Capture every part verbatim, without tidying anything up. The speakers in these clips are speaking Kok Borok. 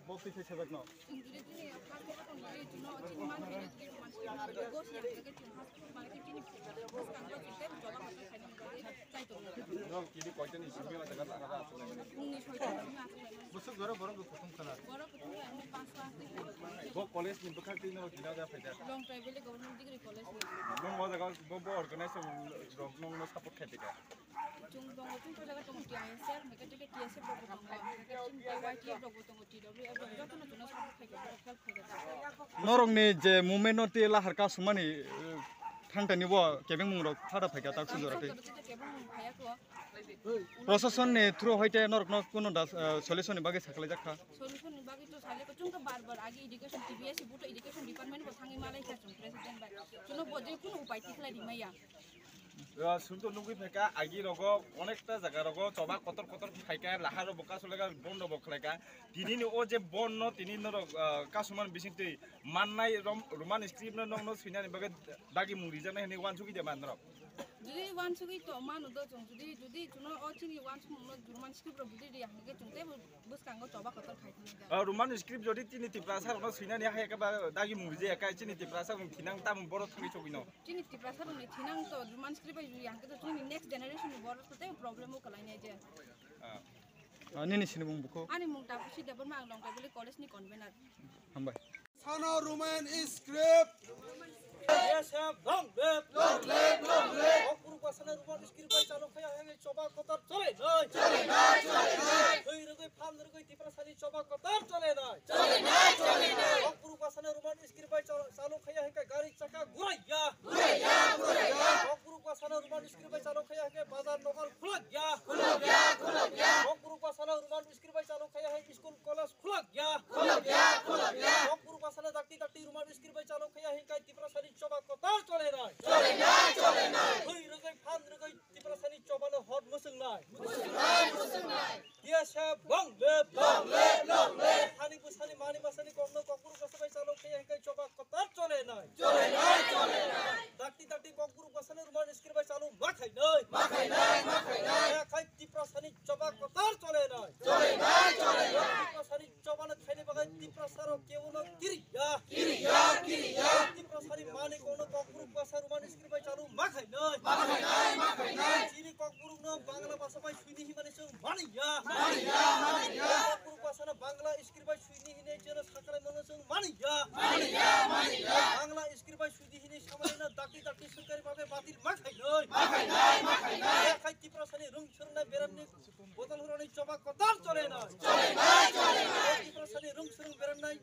Bo twi thai sajak no. Norok kini koitani simi o jaga laha da aswk lai mani. Bwswk jora borok bo kutung khana. Bo college ni bwkhak twi norok kina da phaida. Long Tribal Government Degree College ni. Nung o jaga bo, bo organize rok nung no support khai phaida. Chwng tongo, chwng o jaga tongo T I S F, hwnkhe T S F rok bo tongo, hwnkhe chini Y T F rok bo tongo, T W F rok jotono chwngno support khai kha, borok help khai kha. Norokni je movement no tei lahar kasumani, eh, thangtani bo kebengmung rok phada phaikha tak sujora tei. Kebengmung phaiya kho. Proshasonni through hoite norokno kuno das, eh, solution ni bagwi sakhlai jak kha. Solution ni bagwi to sale ko chwng to bar bar agi education T B S buto education department bo thangwi malai kha chwng president bai. Chwngno bo je kuno upai tikhlai rimaya. Sumto nugwi phaikha, agi rogo onekta jaga rogo choba kotor kotor phaikha, laharo bo kasu lega bondo bo khlaikha. Tinini o je bonno tini norok, ah, kasuman bisingtwi mannai rom-, Roman script no nokno swinani bagwi dagi mung rijaknai hinwi wansugwi de man norok. Jodi wansugwi to mano do chwng, jodi, jodi chwngno o chini wansukmungno Roman script rok jodi riya hwnwi khe chwng teibo bwskango choba kotor khai thangwi da. Ah, Roman script jodi chini Tiprasa rokno swinani hai khe ba dagi mung rijaya khe chini Tiprasa rok thinang tamung borok thangwi chogwino. Chini Tiprasa rokni thinang to Roman script bai jodi hwnkhe to chini next generation ni borok to tei problem o kwlainai je. Ah. Ah, nini sini mung bukho? Ani mung Tapusi Debbarma, ang Long Tribal College ni convener. Hambai. Sana Roman script. Yes, have long live. Long live, long live. Kokborok bwsano Roman script bai chalo khaya hwnwi choba kotor chole nai. Chole nai, chole nai. Thwi rwgwi, phan rwgwi Tiprasani choba kotor chole nai. Chole nai, chole nai. Kokborok bwsano Roman script bai chalo, chalo khaya hwnkhe gari chakka guraiya. Guraiya, guraiya. Kokborok bwsano Roman script bai chalo khaya hwnkhe bazar nogar khulokya. Khulokya, khulokya. Kokborok bwsano Roman script bai chalo khaya hwnkhe school college khulokya. Khulokya, khulokya. Kokborok bwsano dakti dakti Roman script bai chalo khaya hwnkhe Tiprasani choba kotor chole nai. Chole nai, chole nai. Thwi rwgwi, phan rwgwi Tiprasani chobano hor mwswngnai. Mwswngnai, mwswngnai. T S F long live. Long live, long live. Hani bwsani mani bwsani kokno Kokborok bwsa bai chalo khaya hwnkhe choba kotor chole nai. Chole nai, chole nai. Dakti dakti Kokborok bwsano Roman script bai chalo ma khainai. Ma khainai, ma khainai. Khayakhai Tiprasani choba kotor chole nai. Chole nai, chole nai. Tiprasani chobano khaini bagwi Tiprasarok kebono kiriya. Kiriya, kiriya. Tiprasani mani kokno Kokborok bwsa Roman script bai chalo ma khainai. Ma khainai, ma khainai. Chini Kokborokno Bangla bwsa bai swini hinmani chwng maniya. Maniya, maniya. Kokborok bwsano Bangla script bai swini hinwi chwngno sakhlai mano chwng maniya. Maniya, maniya. Bangla script bai swini hinwi samalino dakti dakti sorkari bhabe batil ma khainai. Ma khainai, ma khainai. Khayakhai Tiprasani rung swrwngnai beremni bodol hwnwi choba kotor chole nai. Chole nai, chole nai. Tiprasani rung swrwng beremnai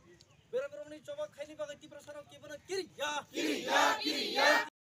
berem beremni choba khaini bagwi Tiprasarok kebono kiri.